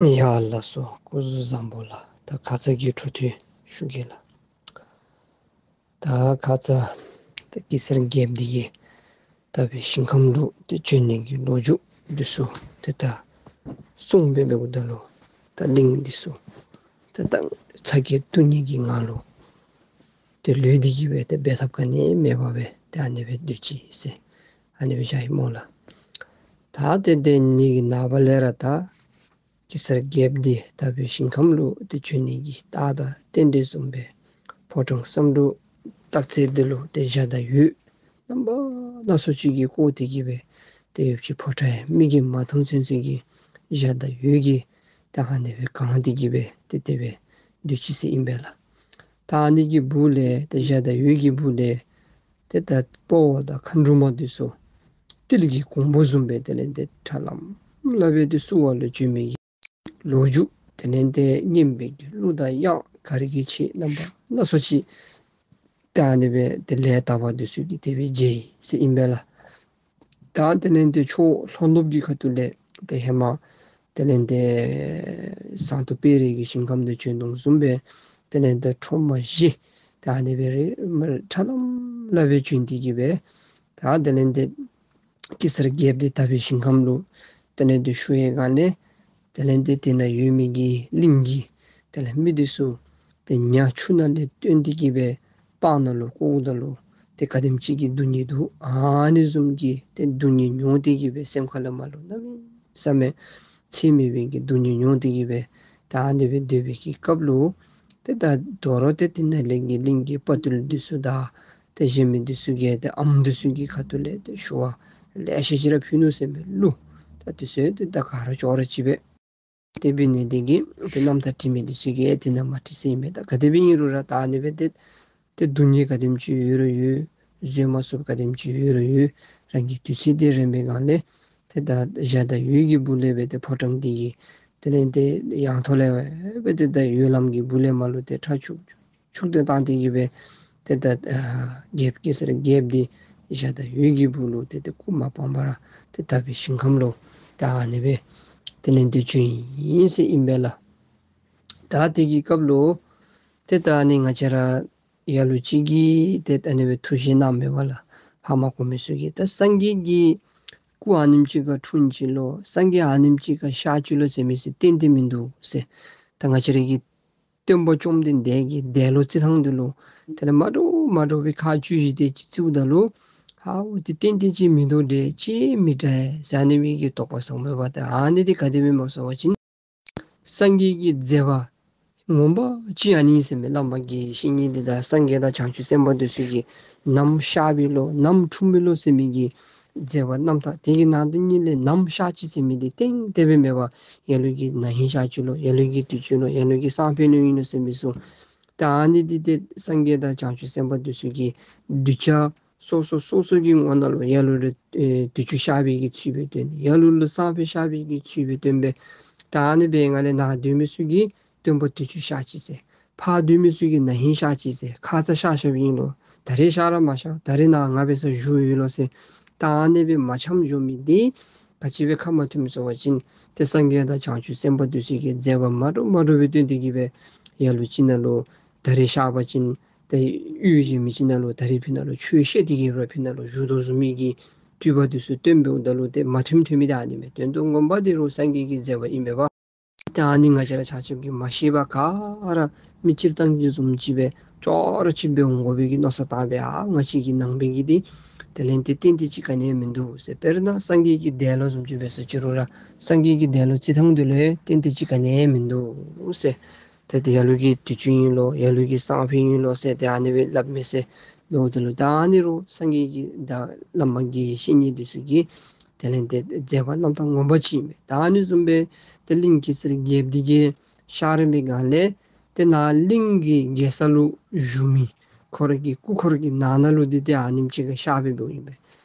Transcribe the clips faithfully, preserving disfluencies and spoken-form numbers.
ཡ་ལགས་སོ། སྐུ་གཟུགས་བཟང་པོ་ལགས། ད་ཁ་ཙ་གི་འཕྲོ་མཐུད་ཞུ་གེ་ལགས། ད་ཁ་ཙ་ད་གེ་སར་རྒྱལཔོ་འདི་གིས་དག་པའི་ཞིང་ཁམས་ལུ་ཏེ་བྱོན་ནི་གི་ལོ་རྒྱུས་འདི་ཚུ་ཏེ་ད་གསུངས་སྦེ་འབདཝ་ད་ལུ་ད་གླིང་འདི་ཚུ་ཏེ་ད་ཚ་གྱང་སྟོན་ནི་གི་ངང་ལུ་ཏེ་ལུས་ཏེ་གི་སྦེ་ཏེ་འབད་ཐབས་ག་ནི་མེད་པར་སྦེ་ཏེ་ཨ་ནི་སྦེ་སྡོད་ཅི་ཟེར་ཨ་ནི་སྦེ་བཞག་ཡི་སྨོ་ལགས། ད་ཏེ་དེ་ནི་གི་ནངས་པ་ལས་ར་ད་གེ་སར་རྒྱལཔོ་འདི་དག་པའི་ཞིང་ཁམས་ལུ་ཏེ་བྱོན་ནི་གི་རྟགས་དང་རྟེན་འབྲེལ་བཟུམ་སྦེ་ཕོ་བྲང་བསམ་འགྲུབ་སྟག་རྩེ་འདི་ལུ་ཏེ་འཇའ་དང་འོད་རྣམ་པ་སྣ་ཚོགས་ཅིག་གིས་བསྐོར་ཏེ་གི་སྦེ་ཏེ་འོད་ཀྱི་ཕོ་བྲང་ཡང་མིག་གིས་མ་མཐོང་ཚུན་ཚོད་ཀྱི་འཇའ་དང་འོད་ཀྱིས་ཏེ་ཨ་ནི་སྦེ་གང་སྟེ་གི་སྦེ་ཏེ་དེ་སྦེ་སྡོད་ཅི་ཟེར་ཨིན་པས་ལགས། ད་ཨ་ནི་གི་སྦུག་ལས་ཏེ་འཇའ་དང་འོད་ཀྱི་སྦུག་ལས་ཏེ་ད་དཔའ་བོ་དང་མཁའ་འགྲོ་མ་འདི་ཚུ་ཏིལ་གྱི་གོང་བུ་བཟུམ་སྦེ་དེ་ལས་ཏེ་ཁྲ་ལམ་ལམ་སྦེ་ཏེ་བསུ་བ་ལུ་བྱོན་མི་གི་ལོ་རྒྱུས་དེ་ལས་ཏེ་སྙན་པའི་གི་གླུ་དང་དབྱངས་ག་རེ་གི་ཆེད་རྣམ་པ་སྣ་ཚོགས་ཅིག་ད་ཨ་ནི་སྦེ་ཏེ་ལས་དག་པ་འདི་ཚུ་གིས་དེ་སྦེ་མཇལ་ཡི་ཟེར་ཨིན་པས་ལགས། ད་དེ་ལས་ཏེ་ཕྱོགས་ལྷོ་ནུབ་ཀྱི་ཁ་ཐུག་ལས་ཏེ་ཧེ་མ་དེ་ལས་ཏེ་ཟངས་མདོག་དཔལ་རི་གི་ཞིང་ཁམས་ལུ་བྱོན་དོ་བཟུམ་སྦེ་དེ་ལས་ཏེ་ཁྲོམ་བཞི་ད་ཨ་ནི་སྦེ་རེ་མ་ཁྲ་ལམ་ལམ་སྦེ་བྱོན་ཏེ་གི་སྦེ་ད་དེ་ལས་ཏེ་གེ་སར་རྒྱལཔོ་འདི་དག་པའི་ཞིང་ཁམས་ལུ་དེ་ལས་ཏེ་ཞུ་བའི་སྒང་ལས་དེ་ལས་ཏེ་དེ་ནང་ཡོད་མི་གི་གླིང་གི་དེ་ལས་མི་འདི་ཚུ་ཏེ་ཉ་ཆུ་ནང་ལས་བཏོན་ཏེ་གི་སྦེ་སྤང་ནང་ལུ་བཀོཝ་ད་ལུ་ཏེ་ག་དེམ་ཅིག་གི་སྡུག་བསྔལ་འདུག། ཨ་ནི་བཟུམ་གྱི་ཏེ་སྡུག་བསྔལ་མྱོང་སྟེ་གི་སྦེ་སེམས་ཁ་ལུ་མ་ལུ་གནམ་མེད་ས་མེད་ཚད་མེད་པའི་གི་སྡུག་བསྔལ་མྱོང་སྟེ་གི་སྦེ་ད་ཨ་ནི་སྦེ་སྡོད་པའི་གི་སྐབས་ལུ་ཏེ་ད་དོ་རུང་ཏེ་དེ་ནང་ལས་ཀྱི་གླིང་གི་དཔའ་བརྟུལ་འདི་ཚུ་དང་ཏེ་གཞན་མི་འདི་ཚུ་གིས་ཏེ་ཨམ་འདི་ཚུ་གི་ཁ་ཐུག་ལས་ཏེ་ཞུ་བ་ལེ་ཤ་ཅིག་ར་ཕུལ་ནུག་ཟེར་མས་གླུ། ད་འདི་ཚུ་ཏེ་ད་ག་ར་ཅོག་ར་གཅིག་སྦེ་དེ་འབད་ནི་དེ་གིས་ཏེ་རྣམ་ཐར་བྲི་མི་འདི་ཚུ་གིས་དེ་ནང་མ་བྲིས་ཟེར་མས། ད་ག་དེ་སྦེ་ཨིན་རུང་ར་ད་ཨ་ནི་སྦེ་ཏེ་ཏེ་སྡུག་བསྔལ་ག་དེམ་ཅིག་ཡོད་རུང་ཡོད། བཟོད་མ་ཚུགསཔ་ག་དེམ་ཅིག་ཡོད་རུང་ཡོད། རང་གི་དུས་ཚོད་དེ་རན་པའི་སྒང་ལས་ཏེ་ད་འཇའ་དང་འོད་ཀྱི་སྦུག་ལས་སྦེ་ཏེ་ཕོ་བྲང་འདི་གི་དེ་ལས་ཏེ་ཡང་ཐོག་ལས་སྦེ་ཏེ་ད་འོད་ལམ་གྱི་སྦུག་ལས་མར་ལུ་ཏེ་ཁྲ་ཆུག་ཆུག་ཏེ་བཏང་སྟེ་གི་སྦེ་ཏེ་ད་ཨ་རྒྱལཔོ་གེ་སར་རྒྱལཔོ་འདི་འཇའ་དང་འོད་ཀྱི་སྦུག་ལུ་ཏེ་ཏེ་སྐུ་མ་སྤངས་པར་ཏེ་དག་པའི་ཞིང་ཁམས་ལུ་ཏེ་ཨ་ནི་སྦེ་དེ་ལས་ཏེ་བྱོན་ཡི་ཟེར་ཨིན་པས་ལགས། ད་དེ་གི་སྐབས་ལུ་ཏེ་ད་ཨ་ནི་ང་བཅས་ར་ལ་ལུ་ཅིག་གིས་ཏེ་ཨ་ནི་སྦེ་ཐུགས་བཞེད་གནངམ་མས་པ་ལགས། ཕ་མ་གོང་མ་ཚུ་གིས་ད་སངས་རྒྱས་ཀྱི་སྐུ་ཨ་ནེམ་ཅིག་ཁར་འཁྲུངས་ཅི་ལོ། སངས་རྒྱས་ཨ་ནེམ་ཅིག་ཁར་གཤགས་ཅི་ལོ་ཟེར་མི་ཚུ་གཏན་གཏན་མིན་འདུག་ཟེར། ད་ང་བཅས་ར་གི་སྟོན་པ་བཅོམ་ལྡན་འདས་ཀྱི་འདས་ལོ་རྩི་ཐངས་འདི་ལུ་དེ་ལས་མ་འདྲཝ་མ་འདྲཝ་སྦེ་ཁག་བཅུ་བཞི་དེ་ཅིག་རྩིཝ་ད་ལུ་ཧ་འོ་ཏེ་ཏན་ཏན་ཅིག་མིན་འདུག་འདྲས་ཅིག་མི་འདྲ་ཟེར་ཨ་ནི་སྦེ་གི་དོགས་པ་ཟ་མས་པ། ད་ཨ་ནི་འདི་ག་དེ་སྦེ་སྨོ་ཟེར་བ་ཅིན་སངས་རྒྱས་ཀྱི་མཛད་པ་ངོ་མ་ཅིག་ཨ་ནི་ཟེར་མས། བླ་མ་དགེ་བའི་བཤེས་གཉེན་འདི་དང་སངས་རྒྱས་དང་བྱང་ཆུབ་སེམས་དཔའ་འདི་ཚུ་གིས་ནམ་གཤགས་པས་ལོ་ནམ་འཁྲུངས་པས་ལོ་ཟེར་མི་གི་མཛད་པ་རྣམ་ཐར་དེ་གི་ནང་དོན་ཉིད་ལས་ནམ་གཤགས་ཅི་ཟེར་མི་འདི་གཏན་གཏན་སྦེ་མེད་པ། ལ་ལུ་གིས་ན་ཧིང་གཤགས་ཅི་ལོ། ལ་ལུ་གིས་དུས་ཅི་ལོ། ལ་ལུ་གིས་སང་ཕོད་ལུ་ཨིན་ལོ་ཟེར་མི་ཚུ། ད་ཨ་ནི་འདི་ཏེ་སངས་རྒྱས་དང་བྱང་ཆུབ་སེམས་དཔའ་འདི་ཚུ་གིས་གདུལ་བྱ་སོ་སོ་སོ་སོ་གི་ངོ་ནང་ལུ་ལ་ལུ་ལུ་ཨེ་དུས་ཅི་གཤགས་པའི་གི་ཚུལ་སྦེ་སྟོན། ལ་ལུ་ལུ་སང་ཕོད་གཤགས་པའི་གི་ཚུལ་སྦེ་སྟོན་སྦེ། ད་ཨ་ནི་སྦེ་ང་ལས་ནཱ་སྡོད་མི་ཚུ་གིས་སྟོན་པ་དུས་ཅི་གཤགས་ཅི་ཟེར། ཕར་སྡོད་མི་ཚུ་གིས་ན་ཧིང་གཤགས་ཅི་ཟེར། ཁ་ཙ་གཤགས་གཤགསཔ་ཨིན་ལོ། ད་རེས་གཤགས་ར་མ་གཤགས། ད་རེས་ནཱ་ང་འབད་སར་བཞུགས་ཡོད་ལོ་ཟེར། ད་ཨ་ནི་སྦེ་མ་འཆམ་འགྱོ་མི་འདི་ག་ཅི་སྦེ་ཁ་མ་མཐུནམ་ཟེར་བ་ཅིན་ཏེ་སངས་རྒྱས་དང་བྱང་ཆུབ་སེམས་དཔའ་འདི་ཚུ་གིས་མཛད་པ་མ་འདྲཝ་མ་འདྲཝ་སྦེ་སྟོན་ཏེ་གི་སྦེ་ལ་ལུ་ཅིག་ནང་ལུ་ད་རེས་གཤགས་པ་ཅིན་ཏེ་ཡུལ་གཞན་མི་ཅིག་ནང་ལུ་ད་རེས་ཕི་ནང་ལུ་ཆོས་བཤད་དེ་གི་སྦེ་ཕི་ནང་ལུ་བཞུགས་དོ་བཟུམ་མའི་གི་སྤྲུལ་པ་འདི་ཚུ་སྟོན་འབདཝ་ད་ལུ་ཏེ་མ་མཐུན་མཐུན་མི་འདི་ཨ་ནི་མས། དོན་དུ་ངོ་མ་འདི་རུང་སངས་རྒྱས་ཀྱི་མཛད་པ་ཨིན་པས་པ། ད་ཨ་ནི་ང་བཅས་ར་ཆ་ཁྱབ་ཀྱིས་མ་ཤེས་པར་ག་ར་མི་སྤྱིར་བཏང་གི་བཟུམ་ཅིག་སྦེ་ཅོག་ར་གཅིག་སྦེ་འོང་དགོ་པའི་གི་མནོ་བསམ་བཏང་སྦེ་ཨ་ང་བཅས་ཀྱི་ནང་པའི་གི་འདི་དེ་ལས་ཏེ་ཏན་ཏན་ཅིག་ག་ནི་ཡང་མིན་འདུག་ཟེར། དཔེར་ན་སངས་རྒྱས་ཀྱི་འདས་ལོ་བཟུམ་ཅིག་འབད་ཟེར་ཅི་རུང་ར་སངས་རྒྱས་ཀྱི་འདས་ལོ་རྩི་ཐངས་འདི་ལུ་ཡང་ཏན་ཏན་ཅིག་ག་ནི་ཡང་མིན་འདུག་ཟེར། ཏེ་ཏེ་ལ་ལུ་གིས་དུས་ཅི་ཨིན་ལོ། ལ་ལུ་གིས་སང་ཕོད་ཨིན་ལོ་ཟེར་ཏེ་ཨ་ནི་སྦེ་སླབ་མས་ཟེར། འབདཝ་ད་ལུ་ད་ཨ་ནི་རུང་སངས་རྒྱས་ཀྱི་ད་བླ་མ་དགེ་བའི་བཤེས་གཉེན་འདི་ཚུ་གིས་དེ་ལས་ཏེ་མཛད་པ་རྣམ་ཐར་ངོ་མ་ཅིག་ཨིན་མས། ད་ཨ་ནི་བཟུམ་སྦེ་ཏེ་གླིང་གེ་སར་རྒྱལཔོ་འདི་གིས་གཤགས་རན་པའི་སྒང་ལས་ཏེ་ནཱ་གླིང་གི་རྒྱལ་ས་ལུ་བཞུགས་མི་ཁོ་ར་གི་སྐུ་འཁོར་གྱི་ནང་ན་ལུ་འདི་ཏེ་ཨ་ནེམ་ཅིག་ཁར་གཤགས་སྦེ་འབདཝ་ཨིན་པས།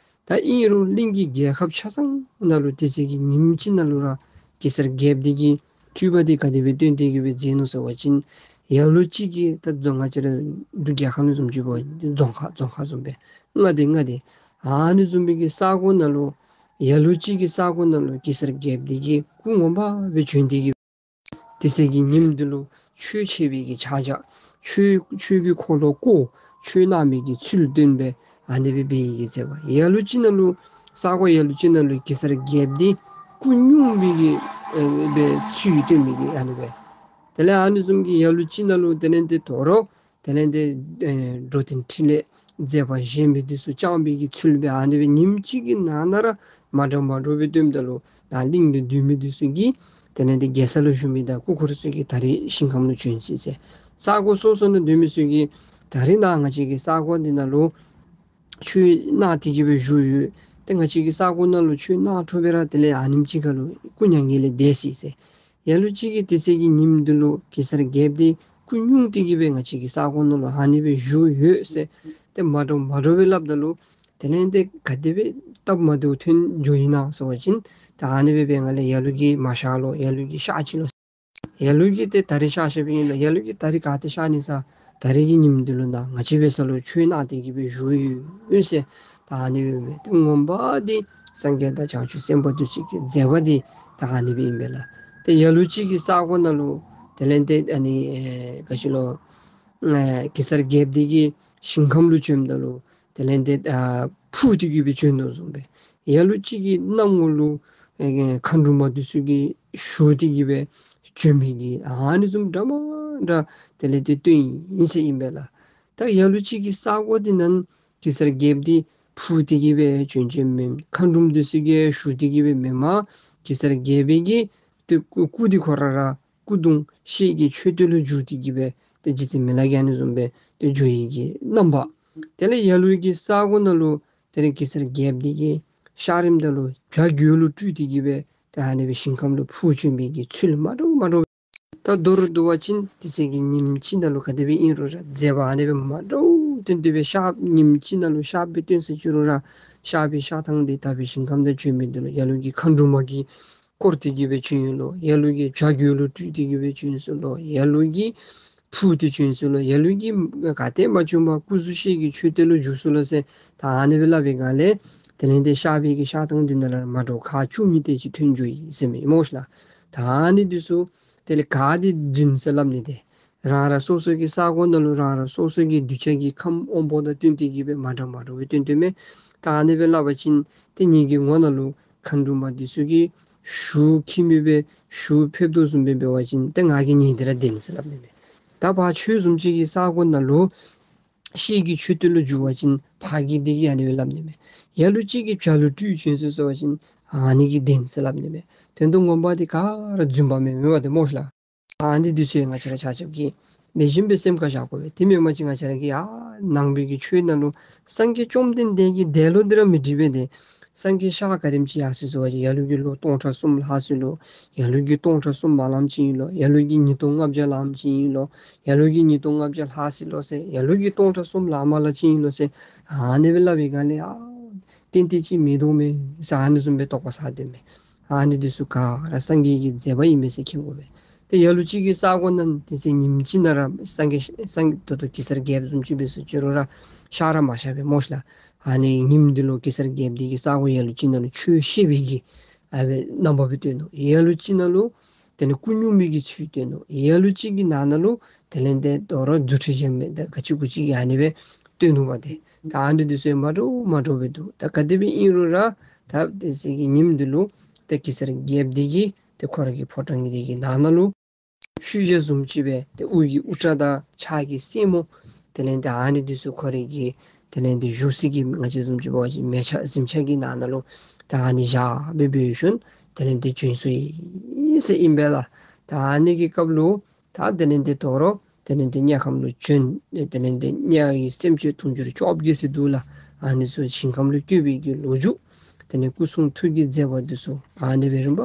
ད་ཨིན་རུང་གླིང་གི་རྒྱལ་ཁབ་ཆ་ཚང་ནང་ལུ་དེ་ཚེ་གི་ཉིནམ་གཅིག་ནང་ལུ་ར་གེ་སར་རྒྱལཔོ་འདི་གིས་སྤྲུལ་པ་འདི་ག་དེ་སྦེ་སྟོན་ཏེ་གི་སྦེ་མཛད་ནུག་ཟེར་བ་ཅིན་ལ་ལུ་ཅིག་གིས་ད་རྫོང་ང་བཅས་ར་འབྲུག་རྒྱལ་ཁབ་ནང་བཟུམ་ཅིག་འབད་རྫོང་ཁག་རྫོང་ཁག་བཟུམ་སྦེ་མངའ་སྡེ་མངའ་སྡེ་ཨ་ནི་བཟུམ་སྦེ་གི་ས་གོ་ནང་ལུ་ལ་ལུ་ཅིག་གི་ས་གོ་ནང་ལུ་གེ་སར་རྒྱལཔོ་འདི་གི་སྐུ་ངོ་མ་སྦེ་བྱོན་ཏེ་གི་ དེ་ཚེ་གི་ཉིནམ་འདི་ལུ་ཆོས་འཆད་པའི་གི་ཕྱག་རྒྱ། ཆོས་ཆོས་ཀྱི་འཁོར་ལོ་བསྐོར། ཆོས་གནང་བའི་གི་ཚུལ་སྟོན་སྦེ་ཨ་ནི་སྦེ་འབད་བའི་གི་མཛད་པ། ལ་ལུ་ཅིག་ནང་ལུ་ས་གོ་ལ་ལུ་ཅིག་ནང་ལུ་གེ་སར་རྒྱལཔོ་འདི་སྐུ་སྙུང་བའི་གི་ཨེ་སྦེ་ཚུལ་སྟོན་མི་གི་ཨ་ནི་སྦེ། དེ་ལས་ཨ་ནི་བཟུམ་གྱི་ལ་ལུ་ཅིག་ནང་ལུ་དེ་ལས་འདི་དོ་རུང་དེ་ལས་འདི་ཨེ་འགྲོ་དོན་འཕྲིན་ལས་མཛད་པ་གཞན་མི་འདི་ཚུ་བསྐྱངས་པའི་གི་ཚུལ་སྦེ་ཨ་ནི་སྦེ་ཉིནམ་གཅིག་གི་ནང་ན་ར་མ་འདྲཝ་མ་འདྲཝ་སྦེ་སྟོནམ་ད་ལུ་ད་གླིང་འདི་འདུལ་མི་འདི་ཚུ་གིས་དེ་ལས་འདི་རྒྱལ་ས་ལུ་བཞུགས་མི་དང་སྐུ་འཁོར་ཚུ་གིས་ད་རིས་ཞིང་ཁམས་ལུ་བྱོན་ཅི་ཟེར། ས་གོ་སོ་སོ་ནང་འདུལ་མི་ཚུ་གིས་ད་རིས་ནཱ་ང་བཅས་ཀྱི་ས་གོ་འདི་ནང་ལུ་ཆོས་གནང་སྟེ་གི་སྦེ་བཞུགས་ཡོད། ཏེ་ང་བཅས་ཀྱི་ས་གོ་ནང་ལུ་ཆོས་གནང་འཕྲོ་སྦེ་ར་དེ་ལས་ཨ་ནེམ་ཅིག་ཁར་ལུ་སྐུ་མྱ་ངན་ལས་འདས་ཅི་ཟེར། ལ་ལུ་ཅིག་གིས་དེ་ཚེ་གི་ཉིནམ་འདི་ལུ་གེ་སར་རྒྱལཔོ་འདི་སྐུ་སྙུང་སྟེ་གི་སྦེ་ང་བཅས་ཀྱི་ས་གོ་ནང་ལུ་ཨ་ནི་སྦེ་བཞུགས་ཡོད་ཟེར། ཏེ་མ་འདྲཝ་མ་འདྲཝ་སྦེ་སླབ་ད་ལུ་དེ་ལས་འདི་ག་དེ་སྦེ་སྟབས་མ་བདེཝ་ཐོན་འགྱོ་ཡི་ན་ཟེར་བ་ཅིན་ད་ཨ་ནི་སྦེ་འབད་བའི་སྒང་ལས་ལ་ལུ་གིས་མ་གཤགས་ལོ། ལ་ལུ་གིས་གཤགས་ཅི་ལོ། ལ་ལུ་གིས་ཏེ་ད་རིས་གཤགས་གཤགསཔ་ཨིན་ལོ། ལ་ལུ་གིས་ད་རིས་ག་ཏེ་གཤགས་ནི་ཟེར། ད་རིས་ཀྱི་ཉིནམ་འདི་ལུ་ནཱ་ང་བཅས་འབད་ས་ལུ་ཆོས་གནང་སྟེ་གི་སྦེ་བཞུགས་ཡོད་ཟེར། ད་ཨ་ནི་སྦེ་འབད་ཏེ་ངོ་མ་འདི་སངས་རྒྱས་དང་བྱང་ཆུབ་སེམས་དཔའ་འདི་ཚུ་གི་མཛད་པ་འདི་ད་ཨ་ནི་སྦེ་ཨིན་པས་ལགས། ཏེ་ལ་ལུ་ཅིག་གི་ས་གོ་ནང་ལུ་དེ་ལས་འདི་ཨ་ནི་ཨེ་ག་ཅི་ལོ་ཨེ་གེ་སར་རྒྱལཔོ་འདི་གིས་ཞིང་ཁམས་ལུ་བྱོནམ་ད་ལུ་དེ་ལས་འདི་ཨ་འཕུར་ཏེ་གི་སྦེ་བྱོན་དོ་བཟུམ་སྦེ། ལ་ལུ་ཅིག་གི་སྣང་ངོ་ལུ་ཨེ་མཁའ་འགྲོ་མ་འདི་ཚུ་གིས་ཞུ་སྟེ་གི་སྦེ་བྱོན་མི་གི་ཨ་ནི་བཟུམ་འདྲ་མ་འདྲ་དེ་ལས་འདི་སྟོན་ཡི་ཟེར་ཨིན་པས་ལགས། ད་ལ་ལུ་ཅིག་གི་ས་གོ་འདི་ནང་གེ་སར་རྒྱལཔོ་འདི་འཕུར་ཏེ་གི་སྦེ་བྱོན་བྱོནམ་མེན། མཁའ་འགྲོམ་འདི་ཚུ་གིས་ཞུ་སྟེ་གི་སྦེ་མེན་མ་གེ་སར་རྒྱལ་པོའི་གི་ཏེ་སྐུ་སྐུ་འདི་ཁོ་ར་ར་སྐུ་གདུང་ཤེལ་གྱི་མཆོད་རྟེན་ལུ་བསྒྱུར་ཏེ་གི་སྦེ་ཏེ་རྗེ་བཙུན་མི་ལ་གིས་ཨ་ནི་བཟུམ་སྦེ་ཏེ་བསྒྱུར་ཡི་གི་རྣམ་པ། དེ་ལས་ལ་ལུ་གི་ས་གོ་ནང་ལུ་དེ་ལས་གེ་སར་རྒྱལཔོ་འདི་གིས་གཤགས་རནམ་ད་ལུ་བྱ་རྒོད་ལུ་སྤྲུལ་ཏེ་གི་སྦེ་ཏེ་ཨ་ནི་སྦེ་ཞིང་ཁམས་ལུ་འཕུར་བྱོན་མི་གི་ཚུལ་མ་འདྲཝ་མ་འདྲཝ། ད་མདོར་བསྡུ་བ་ཅིན་དེ་ཚེ་གི་ཉིནམ་གཅིག་ནང་ལུ་ག་དེ་སྦེ་ཨིན་རུང་ར་མཛད་པ་ཨ་ནི་སྦེ་མ་འདྲཝ་སྟོན་ཏེ་སྦེ་གཤགས་ཉིནམ་གཅིག་ནང་ལུ་གཤགས་སྦེ་སྟོན་ཟེར་ཅི་རུང་ར་གཤགས་པའི་གཤགས་ཐངས་འདི་དག་པའི་ཞིང་ཁམས་ནང་བྱོན་མི་འདི་ལུ་ལ་ལུ་གིས་མཁའ་འགྲོ་མ་གིས་བསྐོར་ཏེ་གི་སྦེ་བྱོན་ཡི་ལོ། ལ་ལུ་གིས་བྱ་རྒོད་ལུ་སྤྲུལ་ཏེ་གི་སྦེ་བྱོན་སོ་ལོ། ལ་ལུ་གིས་འཕུར་ཏེ་བྱོན་སོ་ལོ། ལ་ལུ་གིས་ག་ཏེ་མ་བྱོན་པར་སྐུ་གཟུགས་ཤེལ་གྱི་མཆོད་རྟེན་ལུ་བསྒྱུར་སོ་ལོ་ཟེར། ད་ཨ་ནི་སྦེ་སླབ་པའི་སྒང་ལས་དེ་ལས་འདི་གཤགས་པའི་གི་གཤགས་ཐངས་འདི་ནང་ལུ་མ་འདྲཝ་ཁག་བཅུ་གཉིས་དེ་ཅིག་ཐོན་འགྱོ་ཡི་ཟེར་མི་སྨོ་ཤ་ལགས། ད་ཨ་ནི་འདི་ཚུ་དེ་ལས་ག་འདི་རྫུན་ཟེར་སླབ་ནི་དེ། རང་རང་སོ་སོ་གི་ས་གོ་ནང་ལུ་རང་རང་སོ་སོ་གི་གདུལ་བྱ་གི་ཁམས་དབང་པོ་དང་བསྟུན་ཏེ་གི་སྦེ་མ་འདྲཝ་མ་འདྲཝ་སྦེ་སྟོན་སྟོནམ་མས། ད་ཨ་ནི་སྦེ་སླབ་པ་ཅིན་ཏེ་ངེ་གི་ངོ་ནང་ལུ་མཁའ་འགྲོ་མ་འདི་ཚུ་གིས་ཞུ་འཁྱིད་མི་སྦེ་ཞུ་ཕེབས་དོ་བཟུམ་སྦེ་འབད་བ་ཅིན་ཏེ་ང་གིས་ཉན་ཏེ་ར་བདེན་ཟེར་སླབ་ནི་མས། ད་ཕར་ཁྱོད་བཟུམ་ཅིག་གི་ས་གོ་ནང་ལུ་ཤེལ་གྱི་མཆོད་རྟེན་ལུ་བསྒྱུར་བ་ཅིན་ཕར་གི་འདི་གིས་ཨ་ནི་སྦེ་སླབ་ནི་མས། ལ་ལུ་ཅིག་གིས་བྱ་ལུ་སྤྲུལ་བྱོན་སོ་ཟེར་བ་ཅིན་ཨ་ནི་གིས་བདེན་ཟེར་སླབ་ནི་མས། དོན་དུ་ངོ་མ་འདི་ག་ར་རྫུན་པ་མེན་མེན་པ་དེ་སྨོ་ཤ་ལགས། ཨ་ནི་འདི་ཚུ་ཡང་ང་བཅས་ར་ཆ་ཁྱབ་ཀྱིས་ལེགས་ཤོམ་སྦེ་སེམས་ཁར་བཞག་དགོ་པས། དེ་མེན་པ་ཅིན་ང་བཅས་ར་གི་ཨ་ནང་པའི་གི་ཆོས་ནང་ལུ་སངས་རྒྱས་བཅོམ་ལྡན་འདས་ཀྱི་འདས་ལོ་འདི་ར་མི་འགྲིག་པས་ཏེ། སངས་རྒྱས་ཤར་ག་དེམ་ཅིག་ཡར་སོ་ཡི་ཟེར་བ་ཅིན་ལ་ལུ་གིས་ལོ་སྟོང་ཕྲག་གསུམ་ལྷག་སོ་ཡི་ལོ། ལ་ལུ་གིས་སྟོང་ཕྲག་གསུམ་མ་ལངམ་ཅིག་ཨིན་ལོ། ལ་ལུ་གིས་ཉིས་སྟོང་ལྔ་བརྒྱ་ལངམ་ཅིག་ཨིན་ལོ། ལ་ལུ་གིས་ཉིས་སྟོང་ལྔ་བརྒྱ་ལྷག་སོ་ཡི་ལོ་ཟེར། ལ་ལུ་གིས་སྟོང་ཕྲག་གསུམ་ལང་མ་ལང་ཅིག་ཨིན་ལོ་ཟེར། ཨ་ནི་སྦེ་སླབ་པའི་སྒང་ལས་ཨ་ཏན་ཏན་ཅིག་མིན་འདུག་མས་ཟེར་ཨ་ནི་བཟུམ་སྦེ་དོགས་པ་ཟ་སྡོདཔ་མས། ཨ་ནི་འདི་ཚུ་ག་ར་སངས་རྒྱས་ཀྱི་མཛད་པ་ཨིན་མས་ཟེར་མཁྱེན་དགོ་པས། ཏེ་ལ་ལུ་ཅིག་གི་ས་གོ་ནང་དེ་ཚེ་ཉིནམ་གཅིག་ནང་ར་སངས་རྒྱས་སངས་ད་ལྟོ་གེ་སར་རྒྱལཔོ་བཟུམ་ཅིག་འབད་སོ་ཅི་རུང་ར་གཤགས་ར་མ་གཤགས་པས་སྨོ་ཤ་ལགས། ཨ་ནི་ཉིནམ་འདི་ལུ་གེ་སར་རྒྱལཔོ་འདི་གིས་ས་གོ་ལ་ལུ་ཅིག་ནང་ལུ་ཆོས་བཤད་པའི་གི་ཨ་སྦེ་རྣམ་པ་སྦེ་སྟོན་ནུག། ལ་ལུ་ཅིག་ནང་ལུ་དེ་ལས་སྐུ་སྙུང་མི་གི་ཚུལ་སྟོན་ནུག། ལ་ལུ་ཅིག་གི་ནང་ན་ལུ་དེ་ལས་འདི་དོ་རུང་རྫུ་འཕྲུལ་གཞན་མི་དང་ག་ཅི་གུ་ཅི་གི་ཨ་ནི་སྦེ་སྟོན་ནུག་པ་ཏེ། ད་ཨ་ནི་འདི་ཚུ་མ་འདྲཝ་མ་འདྲཝ་སྦེ་འདུག། ད་ག་དེ་སྦེ་ཨིན་རུང་ར་ད་དེ་ཚེ་གི་ཉིནམ་འདི་ལུ་ད་གེ་སར་རྒྱལཔོ་འདི་གིས་ཏེ་ཁོ་ར་གི་ཕོ་བྲང་གི་འདི་གི་ནང་ན་ལུ་ཤུལ་བཞག་བཟུམ་ཅིག་སྦེ་ཏེ་དབུ་གི་དབུ་སྐྲ་དང་ཕྱག་གི་སེན་མོ་དེ་ལས་འདི་ཨ་ནི་འདི་ཚུ་ཁོ་ར་གི་དེ་ལས་འདི་བཞུགས་སའི་གི་ང་བཅས་བཟུམ་ཅིག་འབད་བ་ཅིན་མལ་ཆ་གཟིམ་ཆ་གི་ནང་ན་ལུ་ད་ཨ་ནི་བཞག་སྦེ་འབད་ཞིནམ་དེ་ལས་འདི་བྱོན་སོ་ཡི་ཟེར་ཨིན་པས་ལགས། ད་ཨ་ནི་གི་སྐབས་ལུ་ད་དེ་ལས་འདི་དོ་རུང་དེ་ལས་འདི་དམྱལ་ཁམས་ལུ་བྱོན། དེ་ལས་འདི་དམྱལ་བའི་སེམས་ཅན་དུང་ཕྱུར་བཅོ་བརྒྱད་ཟེར་འདུག་ལགས། ཨ་ནི་ཚུ་ཞིང་ཁམས་ལུ་བཀོད་པའི་གི་ལོ་རྒྱུས། དེ་ལས་སྐུ་གསུང་ཐུགས་ཀྱི་མཛད་པ་འདི་ཚུ་ཨ་ནི་སྦེ་རིམ་པ་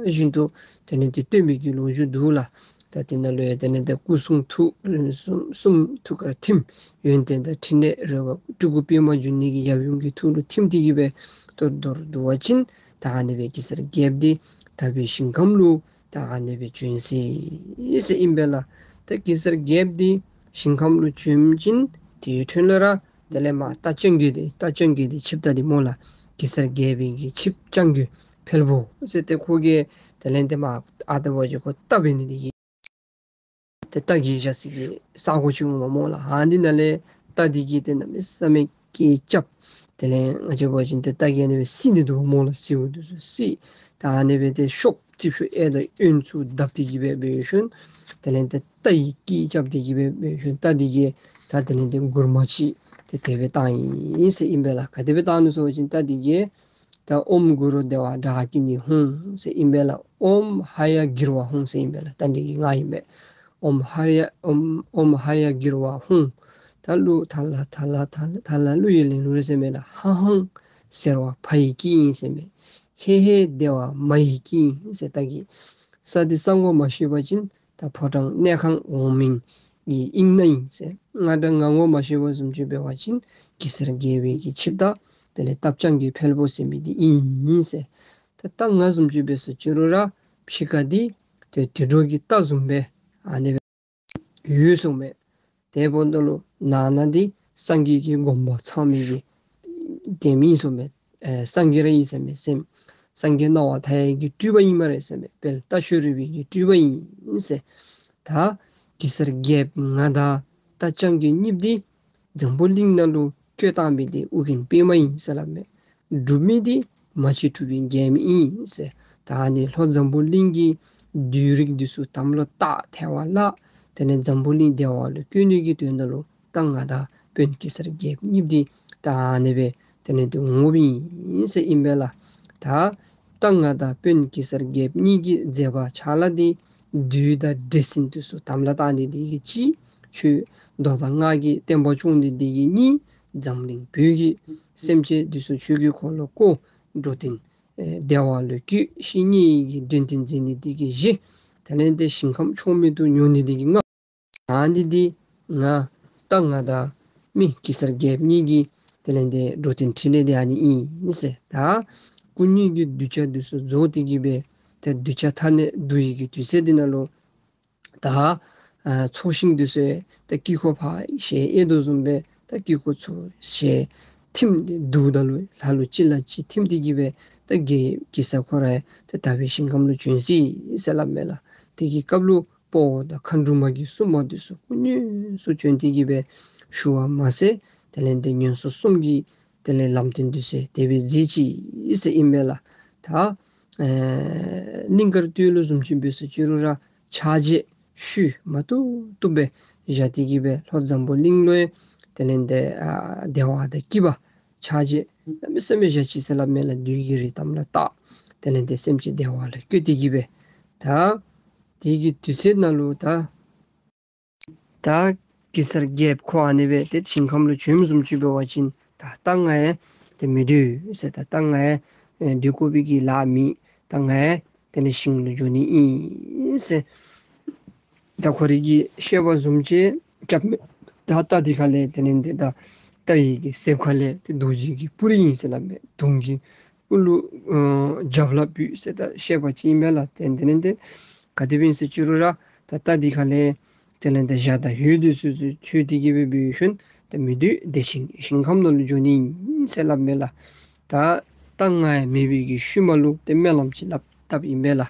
བཞིན་དུ་དེ་ལས་འདི་སྟོན་པའི་གི་ལོ་རྒྱུས་འདུག་ལགས། ད་དེ་ནང་ལུ་ཡང་དེ་ལས་འདི་སྐུ་གསུང་ཐུགས་གསུམ་གསུམ་ཐུགས་ཀར་ཐིམ། ཡོན་ཏན་དང་ཕྲིན་ལས་རོལ་པ་སྤྲུལ་སྐུ་པདྨ་འབྱུང་གནས་ཀྱི་ཡབ་ཡུམ་གྱི་ཐུགས་ལུ་ཐིམ་སྟེ་གི་སྦེ་མདོར་མདོར་བསྡུ་བ་ཅིན་ད་ཨ་ནི་སྦེ་གེ་སར་རྒྱལཔོ་འདི་དག་པའི་ཞིང་ཁམས་ལུ་ད་ཨ་ནི་སྦེ་བྱོན་སོ་ཡི་ཟེར་ཨིན་པས་ལགས། ད་གེ་སར་རྒྱལཔོ་འདི་ཞིང་ཁམས་ལུ་བྱོན་ཞིནམ་དེའི་འཕྲོ་ལས་ར་དེ་ལས་མར་རྟ་རྐྱང་རྒོད་འདི་རྟ་རྐྱང་རྒོད་འདི་ཆིབས་རྟ་འདི་སྨོ་ལགས། གེ་སར་རྒྱལ་པོའི་གི་ཆིབས་རྐྱང་རྒོད་འཕེལ་པོ་ཟེར་ཏེ་ཁོ་གི་ དེ་ལས་ཏེ་མར་ཨ་རྟག་འབད་བ་ཅིན་ཁོ་རྟ་འབད་ནི་དེ་གིས་ཏེ་རྟ་གི་བཞག་ས་གི་ས་གོ་ཅིག་འོང་བ་སྨོ་ལགས། ཨ་ནི་ནང་ལས་རྟ་དེ་གིས་ཏེ་གནམ་མེད་ས་མེད་སྐད་རྐྱབ། དེ་ལས་ང་བཅས་འབད་བ་ཅིན་ཏེ་རྟ་གིས་ཨ་ནི་སྦེ་བསད་ནི་འདུག་སྨོ་ལགས། བསད་པ་འདི་ཚུ་བསད། ད་ཨ་ནི་སྦེ་ཏེ་ཤོབ་རྩིགཔ་ཤོབ་ཨེ་དང་གཡོན་ཚུ་བརྡབ་སྟེ་གི་སྦེ་འབད་ཞིནམ་དེ་ལས་ཏེ་རྟ་གིས་སྐད་རྐྱབ་སྟེ་གི་སྦེ་འབད་ཞིནམ་རྟ་དེ་གིས་ད་དེ་ལས་ཏེ་མགུར་མ་ཅིག་ཏེ་དེ་སྦེ་བཏང་ཡི་ཟེར་ཨིན་པས་ལགས། ག་དེ་སྦེ་བཏང་ནུག་ཟེར་བ་ཅིན་རྟ་དེ་གིས་ད་ཨོཾ་གུ་རུ་དེ་ཝ་དྲག་ཀི་ནི་ཧཱུྃ་ཟེར་ཨིན་པས་ལགས། ཨོཾ་ཧ་ཡ་གིར་བ་ཧཱུྃ་ཟེར་ཨིན་པས་ལགས། རྟ་དེ་གི་སྔགས་ཨིན་པས། ཨོཾ་ཧ་ཡ་ཨོཾ་ཨོཾ་ཧ་ཡ་གིར་བ་ཧཱུྃ། ད་གླུ་ཐ་ལ་ཐ་ལ་ཐ་ལ་ཐ་ལ་གླུ་ཡི་ལེན་ལུགས་རེ་ཟེར་མས་ལགས། ཧ་ཧཱུྃ་ཟེར་བ་ཕ་ཡི་སྐད་ཨིན་ཟེར་མས། ཧེ་ཧེ་དེ་ཝ་མ་ཡི་སྐད་ཨིན་ཟེར། རྟ་གི་ས་འདི་ས་གོ་མ་ཤེས་པ་ཅིན་ད་ཕོ་བྲང་གནས་ཁང་འོག་མིན་གྱི་དབྱིངས་ན་ཨིན་ཟེར། རྔ་སྒྲ་ངག་ངོ་མ་ཤེས་པ་བཟུམ་ཅིག་འབད་བ་ཅིན་གེ་སར་རྒྱལ་པོའི་གི་ཆིབས་རྟ་དེ་ལས་རྟ་རྐྱང་གི་ཕལ་པོ་ཟེར་མི་འདི་ཨིན་ཟེར། ད་རྟ་རྔ་བཟུམ་ཅིག་འབད་ས་ཅི་རུང་ར་ཕྱི་ཁ་འདི་ཏེ་དུད་འགྲོ་གི་རྟ་བཟུམ་སྦེ་ཨ་ནི་སྦེ་ཡོད་གསུངས་མས། དེ་འབདཝ་ད་ལུ་ནང་ན་འདི་སངས་རྒྱས་ཀྱི་དགོངས་པ་ཚང་མི་གི་ལྡེམ་ཨིན་གསུངས་མས། ཨེ་སངས་རྒྱས་ར་ཨིན་ཟེར་མས་སེམས། སངས་རྒྱས་སྣང་བ་མཐའ་ཡས་ཀྱི་སྤྲུལ་པ་ཨིན་སྨ་རེ་ཟེར་མས། དཔལ་རྟ་མཆོག་རོལ་པའི་གི་སྤྲུལ་པ་ཨིན་ཟེར། ད་གེ་སར་རྒྱལཔོ་ང་དང་རྟ་རྐྱང་གི་གཉིསཔོ་འདི་འཛམ་བུ་གླིང་ནང་ལུ་བཀོད་བཏང་མི་འདི་ཨོ་རྒྱན་པདྨ་ཨིན་ཟེར་སླབ་མས། སྒྲུབ་མི་འདི་མ་གཅིག་གྲུབ་པའི་རྒྱལ་མོ་ཨིན་ཟེར། ད་ཨ་ནི་ལྷོ་འཛམ་བུ་གླིང་གི་བདུད་རིགས་འདི་ཚུ་དམ་ལུ་བཏགས་ཐལ་བ་ལས་དེ་ལས་འཛམ་བུ་གླིང་བདེ་བ་ལུ་བཀོད་ནི་གི་དོན་དག་ལུ་རྟ་རྔ་དང་དཔོན་གེ་སར་རྒྱལཔོ་གཉིསཔོ་འདི་ད་ཨ་ནི་སྦེ་དེ་ལས་ཏེ་འོང་འོངམ་ཨིན་ཟེར་ཨིན་པས་ལགས། ད་རྟ་རྔ་དང་དཔོན་གེ་སར་རྒྱལཔོ་གཉིས་ཀྱི་མཛད་པ་ཕྱག་ལཱ་འདི་བདུད་དང་འདྲེ་སྲིན་འདི་ཚུ་དམ་ལུ་བཏགས་ནི་འདི་གིས་གཅིག། ཆོས་མདོ་དང་སྔགས་ཀྱི་བསྟན་པ་སྐྱོང་ནི་འདི་གིས་གཉིས། འཛམ་གླིང་བོད་ཀྱི་སེམས་ཅན་འདི་ཚུ་ཆོས་ཀྱི་འཁོར་ལོ་བསྐོར། འགྲོ་དོན་ཨེ་བདེ་བ་ལུ་བཀོད། བཤེས་གཉེན་གྱི་འདྲེན་སྟོན་མཛད་ནི་འདི་གིས་བཞི། དེ་ལས་ཏེ་ཞིང་ཁམས་ཕྱོགས་མེད་དུ་མྱུར་ནི་འདི་གིས་ལྔ། ཨ་ནི་འདི་ང་རྟ་རྔ་དང་མི་གེ་སར་རྒྱལཔོ་གཉིས་ཀྱི་དེ་ལས་ཏེ་འགྲོ་དོན་འཕྲིན་ལས་འདི་ཨ་ནི་ཨིན་ཟེར། ད་སྐུ་གཉིས་ཀྱི་གདུལ་བྱ་འདི་ཚུ་རྫོགས་ཏེ་གི་སྦེ་ཏེ་གདུལ་བྱ་ཐ་མལ་འདུ་བའི་གི་དུས་ཚོད་འདི་ནང་ལུ་ད་ཨ་ཚོགས་ཞིང་འདི་ཚུ་ད་དཀྱིལ་འཁོར་ཕར་ཞལ་དབྱེ་དོ་བཟུམ་སྦེ་ད་དཀྱིལ་འཁོར་ཚུར་ཞལ་ཐིམ་སྟེ་འདུཝ་ད་ལུ་ལྷ་ལུ་གཅིག་ལས་གཅིག་ཐིམ་སྟེ་གི་སྦེ་ད་གེ་གེ་སར་ཁོ་ར་ད་དག་པའི་ཞིང་ཁམས་ལུ་བྱོན་ཅི་ཟེར་སླབ་མས་ལགས། དེ་གི་སྐབས་ལུ་དཔའ་བོ་དང་མཁའ་འགྲོ་མ་གི་སྲུང་མ་འདི་ཚུ་སྐུ་དངོས་སུ་བྱོན་ཏེ་གི་སྦེ་ཞུ་བ་མ་ཟད་དེ་ལས་ཏེ་ངན་སོང་གསུམ་གྱི་དེ་ལས་ལམ་སྟོན་འདི་ཚུ་དེ་སྦེ་མཛད་ཅི་ཟེར་ཨིན་མས་ལགས། ད་ཨེ་གླིང་དཀར་སྟོད་ལུ་བཟུམ་ཅིག་འབད་ས་ཅི་རུང་ར་ཕྱག་རྗེས་ཤུལ་མ་བཏུབ་བཏུབ་སྦེ་བཞག་སྟེ་གི་སྦེ་ལྷོ་འཛམ་བུ་གླིང་ལུ་ཡང་དེ་ལས་ཏེ་ཨ་བདེ་བ་དང་སྐྱིད་པ་ཕྱག་རྗེས་གནམ་མེད་ས་མེད་བཞག་ཅི་ཟེར་སླབ་མས་ལགས། བདུད་ཀྱི་རིགས་དམ་ལུ་བཏགས། དེ་ལས་ཏེ་སེམས་ཅན་བདེ་བ་ལུ་བཀོད་དེ་གི་སྦེ་ད་དེ་གི་དུས་ཚོད་ནང་ལུ་ད་ད་གེ་སར་རྒྱལཔོ་ཁོ་ཨ་ནི་སྦེ་ཏེ་ཞིང་ཁམས་ལུ་བྱོནམ་བཟུམ་ཅིག་འབད་བ་ཅིན་ད་རྟ་རྔ་ཡང་ཏེ་མི་སྡོད་ཟེར། ད་རྟ་རྔ་ཡང་ཨེ་སྡོད་དགོ་པའི་གི་ལཱ་མེད། རྟ་རྔ་ཡང་དེ་ལས་ཞིང་ལུ་འགྱོ་ནི་ཨིན་ཟེར། ད་ཁོ་རའི་གི་བཤད་པ་བཟུམ་ཅིག་རྐྱབ་མས། ད་རྟ་འདི་ཁ་ལས་དེ་ལས་ཏེ་ད་རྟ་ཡི་གི་གསེབ་ཁ་ལས་ཏེ་རྡོ་རྗེ་གི་སྤུ་རིས་ཨིན་ཟེར་སླབ་མས། དུང་གི་སྤུ་ལུ་ཨ་རྒྱབ་ལ་སྤུ་ཟེར་ད་བཤད་པ་ཅིག་ཨིན་མས་ལགས། དེ་དེ་ལས་ཏེ་ག་དེ་སྦེ་ཨིན་ཟེར་ཅི་རུང་ར་ད་རྟ་འདི་ཁ་ལས་དེ་ལས་ཏེ་ཞག་དང་ཡུལ་འདི་ཚུ་ཚུ་ཆོད་དེ་གི་སྦེ་འབད་ཞིནམ་ད་མི་སྡོད། བདེ་ཞིང་ཞིང་ཁམས་ནང་ལུ་འགྱོ་ནི་ཨིན་ཟེར་སླབ་མས་ལགས། ད་རྟ་རྔ་ཡང་མེད་པའི་གི་ཤུལ་མ་ལུ་ཏེ་སྨོན་ལམ་ཅིག་སླབ་བཏབ་ཨིན་པས་ལགས།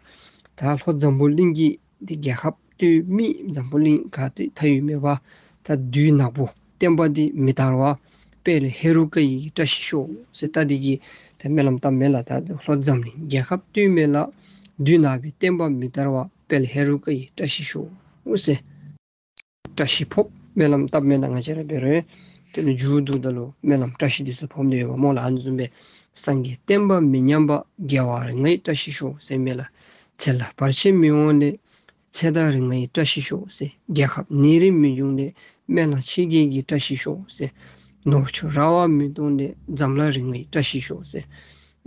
ད་ལྷོ་འཛམ་བུ་གླིང་གི་ཏེ་རྒྱལ་ཁབ་སྟོད་སྨད་འཛམ་བུ་གླིང་ག་ཏེ་མཐའ་དབུས་མེད་པ་ད་བདུད་ནག་པོ་བསྟན་པ་འདི་མི་དར་བར་དཔལ་ཧེ་རུ་ཀ་ཡི་བཀྲ་ཤིས་ཤོག་ཟེར་ད་འདི་གི་ད་སྨོན་ལམ་བཏབ་མས་ལགས། ད་ལྷོ་འཛམ་གླིང་རྒྱལ་ཁབ་སྟོད་སྨད་ལ་བདུད་ནག་པོའི་བསྟན་པ་མི་དར་བར་དཔལ་ཧེ་རུ་ཀ་ཡི་བཀྲ་ཤིས་ཤོག་ཟེར་བཀྲ་ཤིས་ཕབ་སྨོན་ལམ་བཏབ་མས་ལགས། ང་བཅས་ར་འབད་རུང་དེ་ལུ་མཇུག་བསྡུཝ་ད་ལུ་སྨོན་ལམ་བཀྲ་ཤིས་འདི་ཚུ་ཕབ་སྟེ་ཡོདཔ་སྨོ་ལགས། ཨ་ནི་བཟུམ་སྦེ་སངས་རྒྱས་བསྟན་པ་མི་ཉམས་པ། རྒྱལ་བ་རིགས་ལྔའི་བཀྲ་ཤིས་ཤོག་ཟེར་མས་ལགས། ཚེ་ལ་བར་ཆད་མི་འོང་ལེགས། ཚེ་དང་རིགས་ལྔའི་བཀྲ་ཤིས་ཤོག་ཟེར། རྒྱལ་ཁབ་ནད་རིམས་མི་འབྱུང་ལེགས། སྨན་བླ་མཆེད་བརྒྱད་ཀྱི་བཀྲ་ཤིས་ཤོག་ཟེར། ནོར་ཕྱུགས་ར་བ་མི་གཏོང་ལེགས། འཛམ་ལྷ་རིགས་ལྔའི་བཀྲ་ཤིས་ཤོག་ཟེར།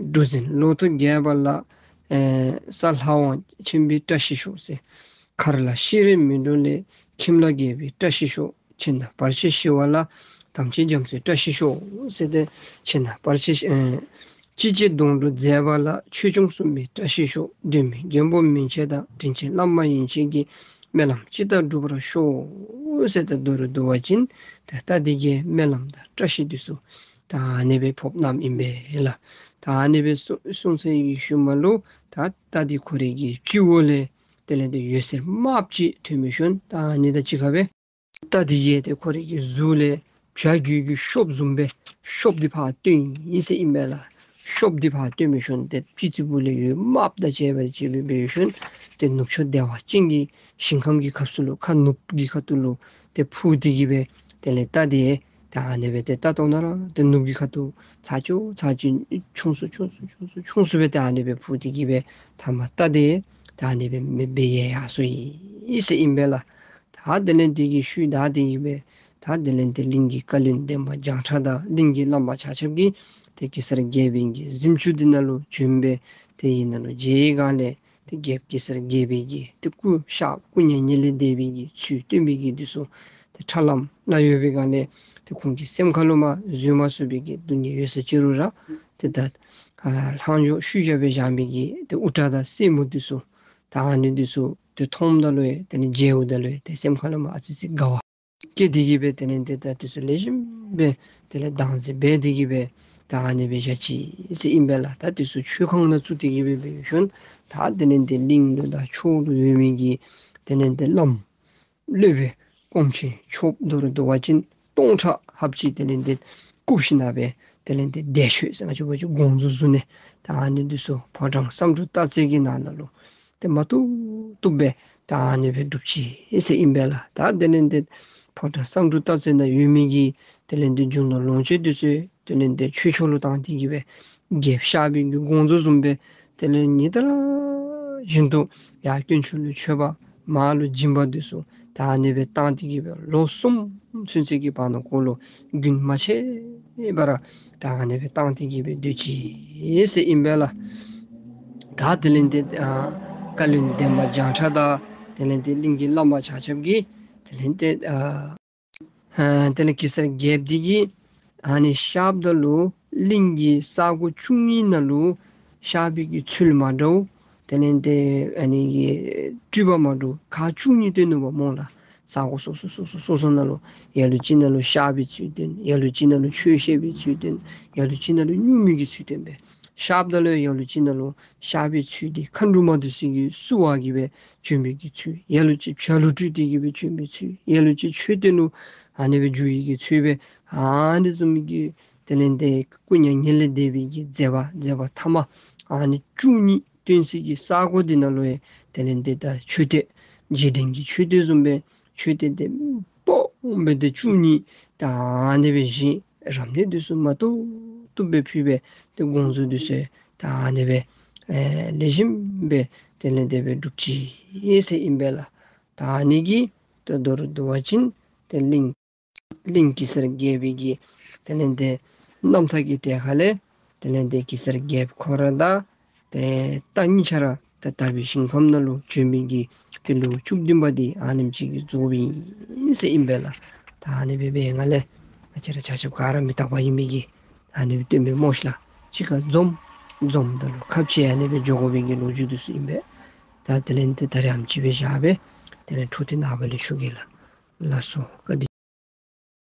གྲུ་གཟིངས་ལོ་ཐོག་རྒྱས་པ་ལ་ཨེ་ས་ལྷ་དབང་ཆེན་པོའི་བཀྲ་ཤིས་ཤོག་ཟེར། མཁར་ལ་ཤི་རིམས་མི་འབྱུང་ལེགས། ཁྱིམ་ལ་རྒྱལ་པོའི་བཀྲ་ཤིས་ཤོག། ཕྱི་ནང་བར་ཆད་ཞི་བ་ལ་དམ་ཅན་རྒྱ་མཚོའི་བཀྲ་ཤིས་ཤོག་ཟེར་ཏེ་ཕྱི་ནང་བར་ཆད་ཨེ་ཅི་བྱེད་སྡོང་གྲོགས་མཛད་པ་ལ་ཆོས་སྐྱོང་སྲུང་མའི་བཀྲ་ཤིས་ཤོག། གདོད་མའི་མགོན་པོ་མན་ཆད་དང་དྲིན་ཅན་བླ་མ་ཡན་ཆད་ཀྱི་སྨོན་ལམ་ཅི་ལྟར་འགྲུབ་པར་ཤོག་ཟེར་ཏེ་མདོར་བསྡུ་བ་ཅིན་ད་རྟ་འདི་གིས་སྨོན་ལམ་དང་བཀྲ་ཤིས་འདི་ཚུ་ད་ཨ་ནི་སྦེ་ཕབ་གནངམ་ཨིན་པས་ལགས། ད་ཨ་ནི་སྦེ་གསུངས་གསུངས་ཚར་བའི་ཤུལ་མ་ལུ་ད་ ད་རྟ་འདི་ཁོ་རའི་གི་སྤྱི་བོ་ལས་དེ་ལས་ཏེ་འོད་ཟེར་དམརཔོ་ཅིག་ཐོན་མི་ཤོང་། ད་ཨ་ནི་དང་གཅིག་ཁར་སྦེ་རྟ་འདི་གིས་ཏེ་ཁོ་རའི་གི་གཟུགས་ལས་བྱ་རྒོད་ཀྱི་གཤོགཔ་བཟུམ་སྦེ་གཤོགཔ་འདི་ཕར་བཏོན་ཡི་ཟེར་ཨིན་པས་ལགས། གཤོགཔ་འདི་ཕར་བཏོན་མི་ཤོང་། ཏེ་སྤྱི་གཙུག་ལས་འོད་དམརཔོ་དང་བཅས་པ་ཅིག་སྦེ་འབད་ཤོང་། ཏེ་ནུབ་ཕྱོགས་བདེ་བ་ཅན་གྱི་ཞིང་ཁམས་ཀྱི་སྐབས་སུ་ལུ་ཁ་ནུབ་ཀྱི་ཁ་ཐུག་ལུ་ཏེ་འཕུར་ཏེ་གི་སྦེ་དེ་ལས་རྟ་འདི་ད་ཨ་ནི་སྦེ་ཏེ་ལྟ་དོ་ན་ར་ཏེ་ནུབ་ཀྱི་ཁ་ཐུག་ཚར་ཅིག་ཚར་ཅིག་ཆུང་སུ་ཆུང་སུ་ཆུང་སུ་ཆུང་སུ་སྦེ་ཏེ་ཨ་ནི་སྦེ་འཕུར་ཏེ་གི་སྦེ་མཐའ་མ་རྟ་འདི་ད་ཨ་ནི་སྦེ་མེདཔ་སྦེ་ཡལ་ཡར་སོ་ཡི་ཟེར་ཨིན་པས་ལགས། ད་དེ་ལས་འདི་གི་ཤུལ་ད་དེ་གི་སྦེ་ད་དེ་ལས་ཏེ་གླིང་གི་བཀའ་བློན་འདན་མ་བྱང་ཁྲ་དང་གླིང་གི་བླམ་པ་ཆ་ཁྱབ་ཀྱིས་ཏེ་གེ་སར་རྒྱལ་པོའི་གི་གཟིམ་ཅུང་འདི་ནང་ལུ་བྱོན་སྦེ་ཏེ་ཨ་ནཱ་ལུ་མཇལ་བའི་སྒང་ལས་ཏེ་རྒྱལཔོ་གེ་སར་རྒྱལ་པོའི་གི་ཏེ་སྐུ་གཤེགས་སྐུ་མྱ་ངན་ལས་འདས་པའི་གི་ཚུལ་སྟོན་པའི་གི་འདི་ཚུ་ཏེ་ཁྲ་ལམ་ལམ་ཡོད་པའི་སྒང་ལས་ཏེ་ཁོང་གི་སེམས་ཁ་ལུ་མ་བཟོད་མ་ཚུགས་པའི་གི་སྡུག་བསྔལ་ཡོད་ས་ཅི་རུང་ར་ཏེ་ད་ཨ་ལྷག་འཇོག་ཤུལ་བཞག་སྦེ་བཞག་མི་གི་ཏེ་དབུ་སྐྲ་དང་སེན་མོ་འདི་ཚུ་ད་ཨ་ནི་འདི་ཚུ་ཏེ་མཐོངམ་ད་ལུ་ཡང་དེ་ལས་མཇལཝ་ད་ལུ་ཡང་ཏེ་སེམས་ཁ་ལུ་མ་ཨ་ཙི་ཙི་དགའ་བ་སྐྱེས་ཏེ་གི་སྦེ་དེ་ལས་ཏེ་ད་འདི་ཚུ་ལེགས་ཤོམ་སྦེ་དེ་ལས་བདག་འཛིན་འབད་དེ་གི་སྦེ་ད་ཨ་ནི་སྦེ་བཞག་ཅི་ཟེར་ཨིན་པས་ལགས། ད་འདི་ཚུ་མཆོད་ཁང་ནང་བཙུགས་ཏེ་གི་སྦེ་འབད་ཤོང་། ད་དེ་ལས་ཏེ་གླིང་ལུ་དང་ཕྱོགས་ལུ་ཡོད་མི་གི་དེ་ལས་ཏེ་བླམ་སློབ་དཔོན་སྐོམ་ཆེན་ཆོསཔ་མདོ་རུ་འདུལ་བ་ཅན་སྟོང་ཕྲག་ལྷགཔ་ཅིག་དེ་ལས་ཏེ་བཀུག་ཞིནམ་ལས་དེ་ལས་ཏེ་བདེ་མཆོད་ཟེར་ང་བཅས་འབད་བ་ཅིན་དགོངས་རྫོགས་བཟུང་ནི་ད་ཨ་ནི་འདི་ཚུ་ཕོ་བྲང་བསམ་འགྲུབ་སྟག་རྩེ་གི་ནང་ན་ལུ་ཏེ་མ་བཏུབ་བཏུབ་སྦེ་ད་ཨ་ནི་སྦེ་སྒྲུབ་ཅི་ཟེར་ཨིན་པས་ལགས། ད་དེ་ལས་ཏེ་ཕོ་བྲང་བསམ་འགྲུབ་སྟག་རྩེ་ནང་ཡོད་མི་གི་དེ་ལས་ཏེ་རྒྱུ་ནོར་ལོངས་སྤྱོད་འདི་ཚུ་དེ་ལས་ཏེ་ཆོས་ཕྱོགས་ལུ་བཏང་སྟེ་གི་སྦེ་རྒྱལཔོ་གཤགས་པའི་གི་དགོངས་རྫོགས་བཟུམ་སྦེ་དེ་ལས་ཉིན་ལྟར་བཞིན་དུ་ཡར་དཀོན་མཆོག་ལུ་མཆོད་པ་མར་ལུ་སྦྱིན་པ་འདི་ཚུ་ད་ཨ་ནི་སྦེ་བཏང་སྟེ་གི་སྦེ་ལོ་གསུམ་ཚུན་ཚོད་ཀྱི་བར་ན་ཁོ་ལུ་རྒྱུན་མ་ཆད་པར་ད་ཨ་ནི་སྦེ་བཏང་སྟེ་གི་སྦེ་སྡོད་ཅི་ཟེར་ཨིན་པས་ལགས། ད་དེ་ལས་ཏེ་ཨ་བཀའ་བློན་འདན་མ་བྱང་ཁྲ་དང་དེ་ལས་ཏེ་གླིང་གི་བླམ་པ་ཆ་ཁྱབ་ཀྱིས་དེ་ལས་ཏེ་ཨ་ཨ་དེ་ལས་གེ་སར་རྒྱལཔོ་འདི་གིས་ཨ་ནི་གཤགསཔ་ད་ལུ་གླིང་གི་ས་གོ་བཅུ་གཉིས་ནང་ལུ་གཤགས་པའི་གི་ཚུལ་མ་འདྲཝ་དེ་ལས་ཏེ་ཨ་ནི་གི་སྤྲུལ་པ་མ་འདྲཝ་ཁག་བཅུ་གཉིས་སྟོན་ནུག་པ་སྨོ་ལགས། ས་གོ་སོ་སོ་སོ་སོ་སོ་སོ་ནང་ལུ་ལ་ལུ་ཅིག་ནང་ལུ་གཤགས་པའི་ཚུལ་སྟོན། ལ་ལུ་ཅིག་ནང་ལུ་ཆོས་བཤད་པའི་ཚུལ་སྟོན། ལ་ལུ་ཅིག་ནང་ལུ་སྨྱུང་མི་གི་ཚུལ་སྟོན་སྦེ་གཤགསཔ་ད་ལུ་ལ་ལུ་ཅིག་ནང་ལུ་གཤགས་པའི་ཚུལ་འདི་མཁའ་འགྲོ་མ་འདི་ཚུ་གིས་བསུ་བ་གི་སྦེ་བྱོན་པའི་གི་ཚུལ། ལ་ལུ་ཅིག་བྱ་ལུ་སྤྲུལ་ཏེ་གི་སྦེ་བྱོན་པའི་ཚུལ། ལ་ལུ་ཅིག་མཆོད་རྟེན་ལུ་ཨ་ནི་སྦེ་འགྱུར་བའི་གི་ཚུལ་སྦེ་ཨ་ནི་བཟུམ་མའི་གི་དེ་ལས་ཏེ་སྐུ་མྱ་ངན་ལས་འདས་པའི་གི་མཛད་པ་མཛད་པ་ཐ་མ་ཨ་ནི་བཅུ་གཉིས་སྟོན་སའི་གི་ས་གོ་འདི་ནང་ལུ་ཡང་དེ་ལས་ཏེ་ད་མཆོད་རྟེན་རྗེས་དྲན་གྱི་མཆོད་རྟེན་བཟུམ་སྦེ་མཆོད་རྟེན་འདི་སྦོམ་སྦེ་ཏེ་བཅུ་གཉིས་ད་ཨ་ནི་སྦེ་བཞེངས། རབ་གནས་འདི་ཚུ་མ་བཏུབ་བཏུབ་སྦེ་ཕུལ་སྦེ་ཏེ་དགོངས་རྫོགས་འདི་ཚུ་ད་ཨ་ནི་སྦེ་ཨེ་ལེགས་ཤོམ་སྦེ་དེ་ལས་ཏེ་སྦེ་སྒྲུབ་ཅི་ཟེར་ཨིན་པས་ལགས། ད་ཨ་ནི་གིས་ཏེ་མདོ་རུ་འདུལ་བ་ཅན་ཏེ་གླིང་གླིང་གེ་སར་རྒྱལ་པོའི་གི་དེ་ལས་ཏེ་རྣམ་ཐར་གྱི་གྲལ་ཁ་ལས་དེ་ལས་ཏེ་གེ་སར་རྒྱལཔོ་ཁོ་ར་དང་ཏེ་རྟ་གཉིས་ཆ་ར་ཏེ་དག་པའི་ཞིང་ཁམས་ནང་ལུ་བྱོན་མི་གི་ཏེ་ལོ་བཅུ་བདུན་པ་འདི་ཨ་ནེམ་ཅིག་གིས་རྫོགསཔ་ཨིན་ཟེར་ཨིན་པས་ལགས། ད་ཨ་ནི་སྦེ་འབད་བའི་སྒང་ལས་ང་བཅས་ར་ཆ་ཁྱབ་ག་ར་མི་རྟག་པ་ཨིན་མི་གིས་ཨ་ནི་སྦེ་སྟོནམ་མས་སྨོ་ཤིག་ལགས། གཅིག་ཁར་འཛོམས་འཛོམསམ་ད་ལུ་ཁ་འཕྱལ་ཨ་ནི་སྦེ་འགྱོ་དགོ་པའི་གི་ལོ་རྒྱུས་འདི་ཚུ་ཨིན་པས། ད་དེ་ལས་ཏེ་ད་རེས་ཨ་ནེམ་ཅིག་སྦེ་བཞག་སྦེ་དེ་ལས་འཕྲོ་འདི་ནངས་པ་ལས་ཞུ་གེ་ལགས། ལགས་སོ། བཀའ་དྲིན།